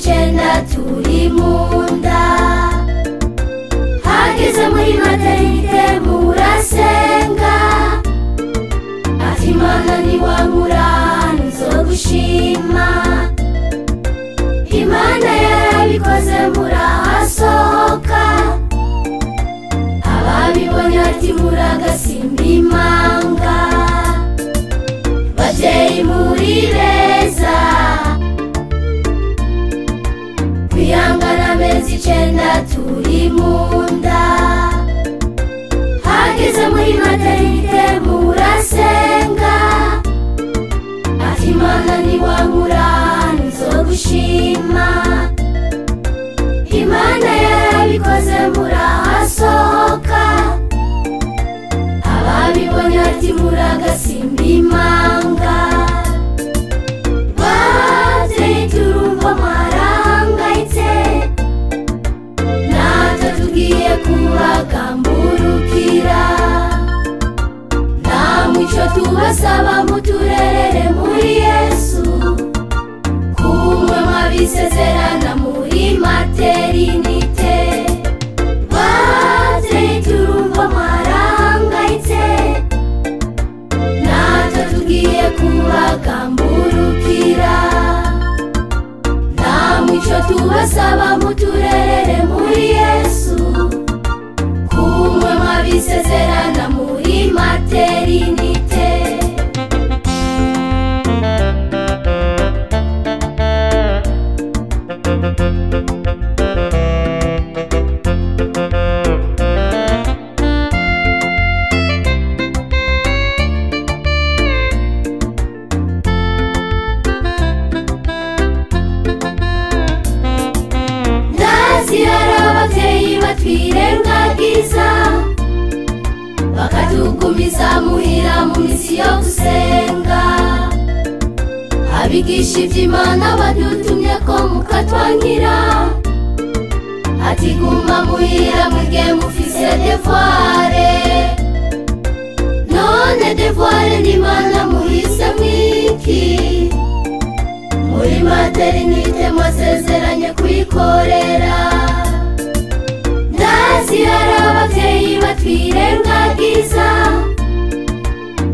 icenda turi munda. Hageze muri maternite murasenga, ati Imana niwankura nzogushima. Imana yarabikoze murahasohoka, ababibonye ati muragasimba imanga. Bavyeyi muri beza, kwihangana amezi icenda turi munda. Hageze muri maternite murasenga, ati Imana niwankura nzogushima. Imana yarabikoze murahasohoka, ababibonye ati muragasimba imanga. Bavyeyi turumva mwarahangayitse, natwe tugiye kubagamburukira. Namwe ico tubasaba muturerere muri Yesu, kumwe mwabisezerana muri maternite. Bavyeyi turumva mwarahangayitse, natwe tugiye kubagamburukira. Namwe ico tubasaba muturerere muri Yesu, kumwe mwabisezerana muri maternite. Ndazi hari abavyeyi batwirengagiza, bakatugumiza muhira mu misi yo gusenga. Abigisha ivy'Imana badutumye ko mukatwankira, ati guma muhira mwige mufise devoire. None devoire n'Imana muhise mwiki? Muri maternite mwasezeranye kuyikorera. Ndazi hari abavyeyi batwirengagiza,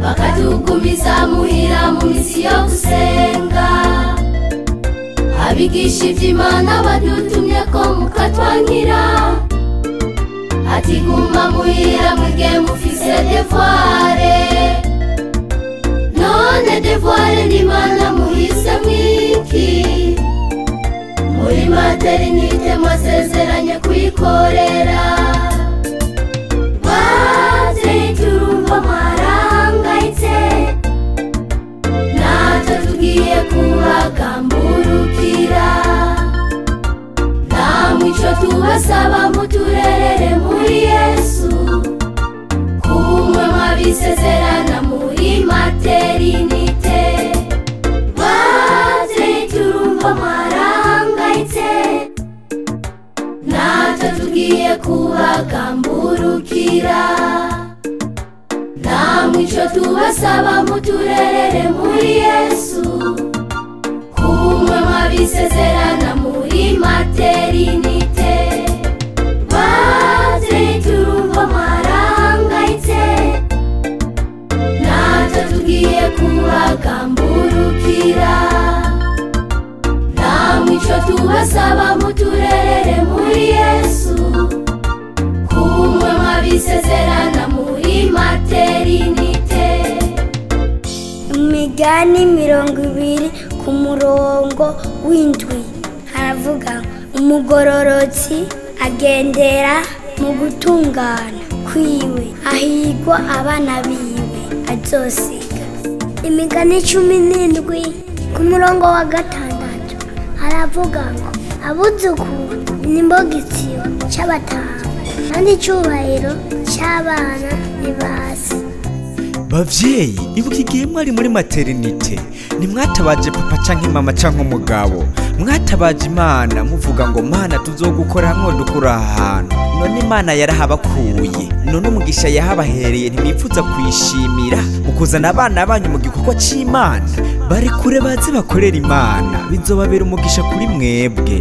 bakatugumiza muhira mu misi yo gusenga. Abigisha ivy'Imana badutumye ko mukatwankira, ati guma muhira mwige mufise devoire. None devoire n'Imana muhise mwiki? Muri maternite mwasezeranye kuyikorera. Bavyeyi turumva mwarahangayitse, natwe tugiye kubagamburukira. Namwe ico tubasaba muturerere muri Yesu, kumwe mwabisezerana muri maternite. Bavyeyi turumva mwarahangayitse, natwe tugiye kubagamburukira. Namwe ico tubasaba muturerere muri Yesu, kumwe mwabisezerana muri maternite. Bavyeyi turumva mwarahangayitse, natwe tugiye kubagamburukira. Namwe ico tubasaba muturerere muri Yesu, kumwe mwabisezerana muri maternite. Imigani 20 ku murongo w'indwi haravuga: umugororotsi agendera mu gutungana kwiwe, ahigwa abana biwe azosiga. Imigani 17 ku murongo wa 6 haravuga ngo abuzukuru ni imbogitsiro c'abatama, kandi icubahiro c'abana ni basi. Bavyeyi, ibuka igihe mwari muri maternite, ntimwatabaje papa canke mama canke umugabo, mwatabaje Imana muvuga ngo Mana tuzogukora hamwe dukura ahantu. None Imana yarahabakuye, none umugisha yahabahereye ntimwifuza kuyishimira mu kuzana abana banyu mu gikorwa c'Imana? Bari kure baze bakorera Imana, bizobabera umugisha kuri mwebwe.